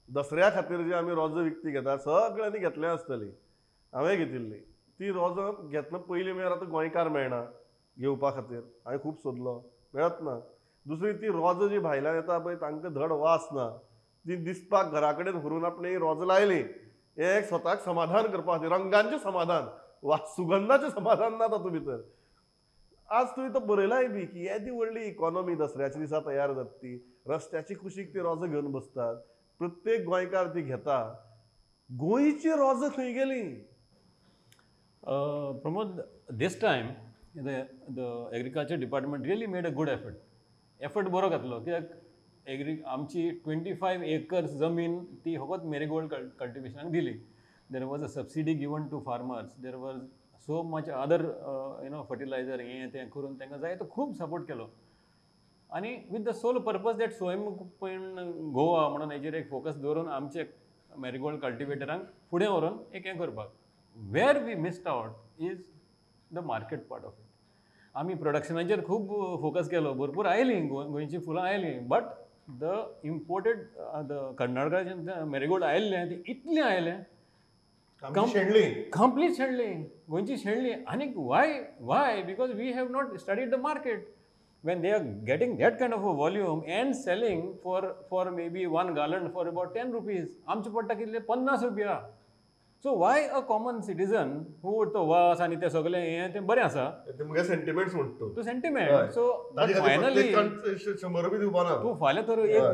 दसऱ्या खातीर जी आमी रोजां विकती घेता सगळ्यांनी घेतल्या आसतली, हांवें घेतिल्ली ती रोजां घेतना पयलीं म्हळ्यार आतां गोंयकार मेळना घेवपा खातीर, हांवें खूब सोदलो मेळत ना. दुसरी ती रोजां जी भायल्यान येता पळय तांकां धड वास ना, ती दिसपाक घरा कडेन व्हरून आपणे रोजां लायली हें एक स्वताक समाधान करपा खातीर, रंगांचें समाधान वा सुगंधाचें समाधान ना तातूंत भितर. आज तुवें तो बरयलाय बी की येदी व्हडली इकॉनॉमी दसऱ्याच्या दिसा तयार जाता, ती रस्त्याची कुशीक ती रोजां घेवन बसतात, प्रत्येक गोंयकार ती घेता. गोंयची रोजां खंय गेली? Pramod, this time the agriculture department really made a good effort. Effort बरो घातलो कित्याक एग्री आमची 25 एकर्स जमीन ती फकत मेरीगोल्ड कल्टिवेशनाक दिली. There was a subsidy given to farmers, there was so much other you know fertilizer हें तें करून तांकां जाय तो खूब सपोर्ट केलो. आनी with the sole purpose that स्वयं पण गोवा म्हणून हेजेर एक फोकस दवरून आमचे मेरीगोल्ड कल्टिवेटरांक फुडें व्हरून एक हें करपाक. Where we missed out is the market part of it. आमी प्रोडक्शनाचेर खूब फोकस केलो, भरपूर आयलीं गोंयचीं फुलां आयलीं, बट the imported the कर्नाटकाचे marigold आयिल्लें ते इतलें आयलें कंप्लीट शेणली, गोंयची शेणली. आनी why why because we have not studied the market. When they are getting that kind of a volume and selling for maybe 1 gallon for about 10 rupees, आमचे पडटा कितले 50 रुपया. So why a common citizen who तो वास आनी ते सगळें हें तें बरें आसा, तुमगे सेंटिमेंट्स म्हणटा तो सेंटिमेंट. सो फायनली 100 रुपया दिवपा ना, तूं फाल्यां तर एक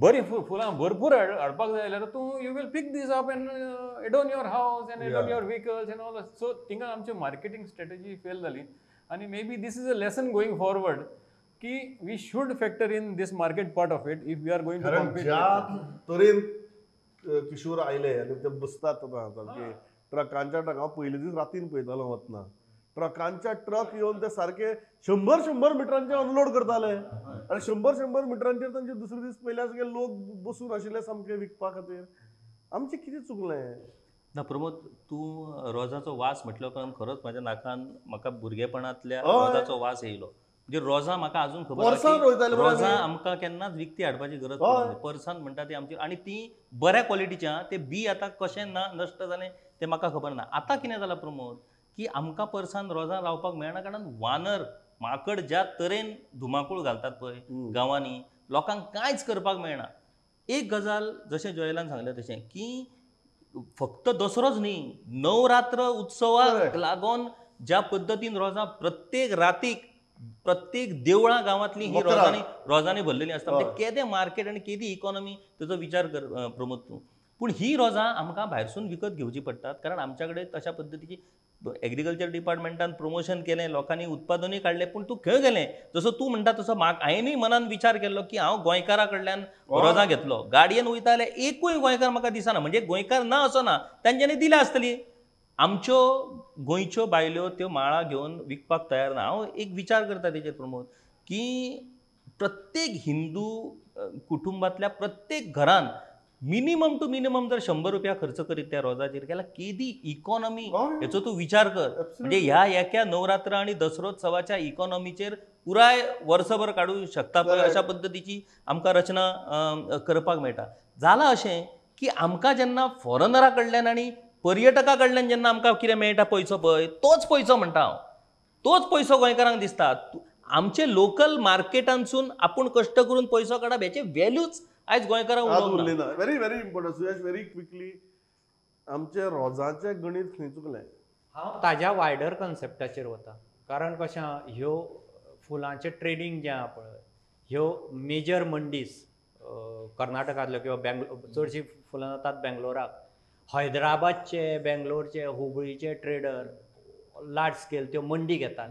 बरी फुलां भरपूर हाडपाक जाय जाल्यार तूं you will pick these up and adorn your house and adorn your vehicles and all. So थिंगा आमची मार्केटींग स्ट्रेटजी फेल जाली. आनी maybe this is a lesson going forward की we should factor in this market part of it if we are going to compete. ज्या तरेन किशोर आयले आनी ते बसतात आतां सारके ट्रकांच्या ट्रक, हांव पयले दीस रातीन पळयतालो वतना ट्रकांच्या ट्रक येवन ते सारके 100-100 मिटरांचे अनलोड करताले आनी 100-100 मिटरांचेर तांचे दुसरे दीस पयल्या सगळे लोक बसून आशिल्ले सामके विकपा खातीर. आमचें कितें चुकलें ना प्रमोद? तूं रोजाचो वास म्हटल्या उपरांत खरोच म्हाज्या नाकान म्हाका भुरगेपणांतल्या रोजाचो वास येयलो. म्हणजे रोजां म्हाका अजून खबर, रोजां आमकां केन्नाच विकती हाडपाची गरज पडना. परसान म्हणटा ती आमची, आनी ती बऱ्या क्वॉलिटीच्या ते बी आतां कशें ना नश्ट जालें तें म्हाका खबर ना. आतां कितें जालां प्रमोद की आमकां परसान रोजां लावपाक मेळना, कारण वानर माकड ज्या तरेन धुमाकूळ घालतात पळय गांवांनी, लोकांक कांयच करपाक मेळना. एक गजाल जशें जोयलान सांगलें तशें की फक्त दसरोच न्ही, नवरात्र उत्सवाक लागून ज्या पद्दतीन रोजां प्रत्येक रातीक प्रत्येक देवळां गांवांतली ही रोजांनी रोजांनी भरलेली आसता. म्हणजे केदें मार्केट आनी केदी इकॉनॉमी तेजो विचार कर प्रमोद तूं. पूण ही रोजां आमकां भायरसून विकत घेवची पडटात, कारण आमच्या कडेन तशा पद्दतीची एग्रीकल्चर डिपार्टमेंटान प्रमोशन केलें, लोकांनी उत्पादनूय काडलें, पूण तूं खंय गेलें? जसो तूं म्हणटा तसो म्हाका हांवेंय मनान विचार केल्लो की हांव गोंयकारा कडल्यान रोजां घेतलो, गाडयेन वयता जाल्यार एकूय गोंयकार म्हाका दिसना. म्हणजे गोंयकार ना असो ना, तांच्यांनी दिल्या आसतली. आमच्यो गोंयच्यो बायल्यो त्यो माळा घेवन विकपाक तयार ना. हांव एक विचार करता तेजेर प्रमोद की प्रत्येक हिंदू कुटुंबांतल्या प्रत्येक घरान मिनिमम टू मिनिमम जर 100 रुपया खर्च करीत त्या रोजाचेर गेल्यार केदी इकॉनॉमी हेचो तूं विचार कर. म्हणजे ह्या एका नवरात्र आनी दसरोत्सवाच्या इकॉनॉमीचेर पुराय वर्सभर काडूं शकता पळय, अशा पद्दतीची आमकां रचना करपाक मेळटा. जालां अशें की आमकां जेन्ना फॉरनरा कडल्यान आनी पर्यटका कडल्यान जेन्ना आमकां कितें मेळटा पयसो पळय, तोच पयसो म्हणटा हांव, तोच पयसो गोंयकारांक दिसता. आमचे लोकल मार्केटांतसून आपूण कश्ट करून पयसो काडप हेचे व्हॅल्यूच आयज गोंयकारांक उरली ना. Very very important Suyash, very quickly, आमचे रोजाचें गणीत खंय चुकलें? हांव ताज्या वायडर कन्सेप्टाचेर वता, कारण कशें ह्यो फुलांचें ट्रेडींग जें आहा पळय, ह्यो मेजर मंडीज कर्नाटकांतल्यो किंवा बेंगलोर, चडशीं फुलां जातात बेंगलोराक, हैदराबादचे, बेंगलोरचे, हुबळीचे ट्रेडर लार्ज स्केल त्यो मंडी घेतात.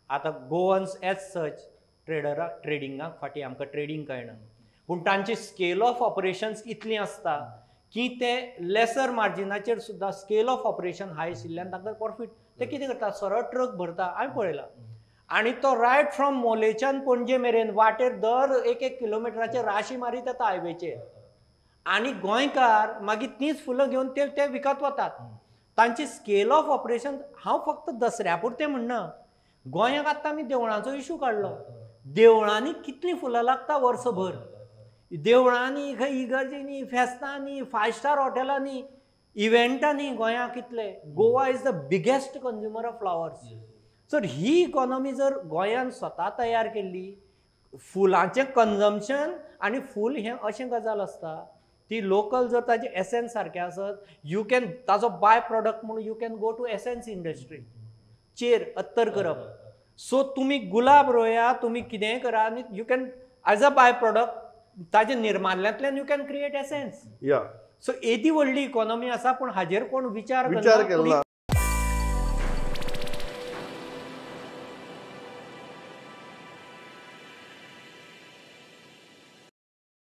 आतां गोवन्स एज सच ट्रेडराक ट्रेडिंगाक फाटीं आमकां ट्रेडींग कळना, पूण तांची स्केल ऑफ ऑपरेशन्स इतलीं आसता की ते लेसर मार्जिनाचेर सुद्दां स्केल ऑफ ऑपरेशन हाय आशिल्ल्यान तांकां प्रॉफीट. ते कितें करता, सरळ ट्रक भरता, हांवें पळयला, आनी तो रायट फ्रॉम मोलेच्यान पणजे मेरेन वाटेर दर एक एक किलोमिटराचेर राशी मारीत येता हायवेचेर, आनी गोंयकार मागीर तींच फुलां घेवन ते ते विकत वतात. तांची स्केल ऑफ ऑपरेशन हांव फक्त दसऱ्या पुरतें म्हणना, गोंयाक आतां आमी देवळांचो इशू काडलो, देवळांनी कितलीं फुलां लागता वर्सभर, देवळांनी, खंय इगर्जींनी, फेस्तांनी, फायव स्टार हॉटेलांनी, इव्हेंटांनी गोंयांत कितले. Goa is the biggest consumer of flowers. Sir he economy जर गोंयान स्वता तयार केल्ली, फुलांचें कन्जम्पशन आनी फूल हें अशें गजाल आसता ती लोकल जर ताजें एसेन्स सारकें आसत, you can ताजो बाय प्रोडक्ट म्हणून you can go to essence industry चेर अत्तर करप. सो तुमी गुलाब रोया, तुमी कितेंय करा आनी you can as a by product ताजे निर्माल्यांतल्यान you can create essence. या सो येदी व्हडली इकॉनॉमी आसा, पूण हाजेर कोण विचार विचार केला.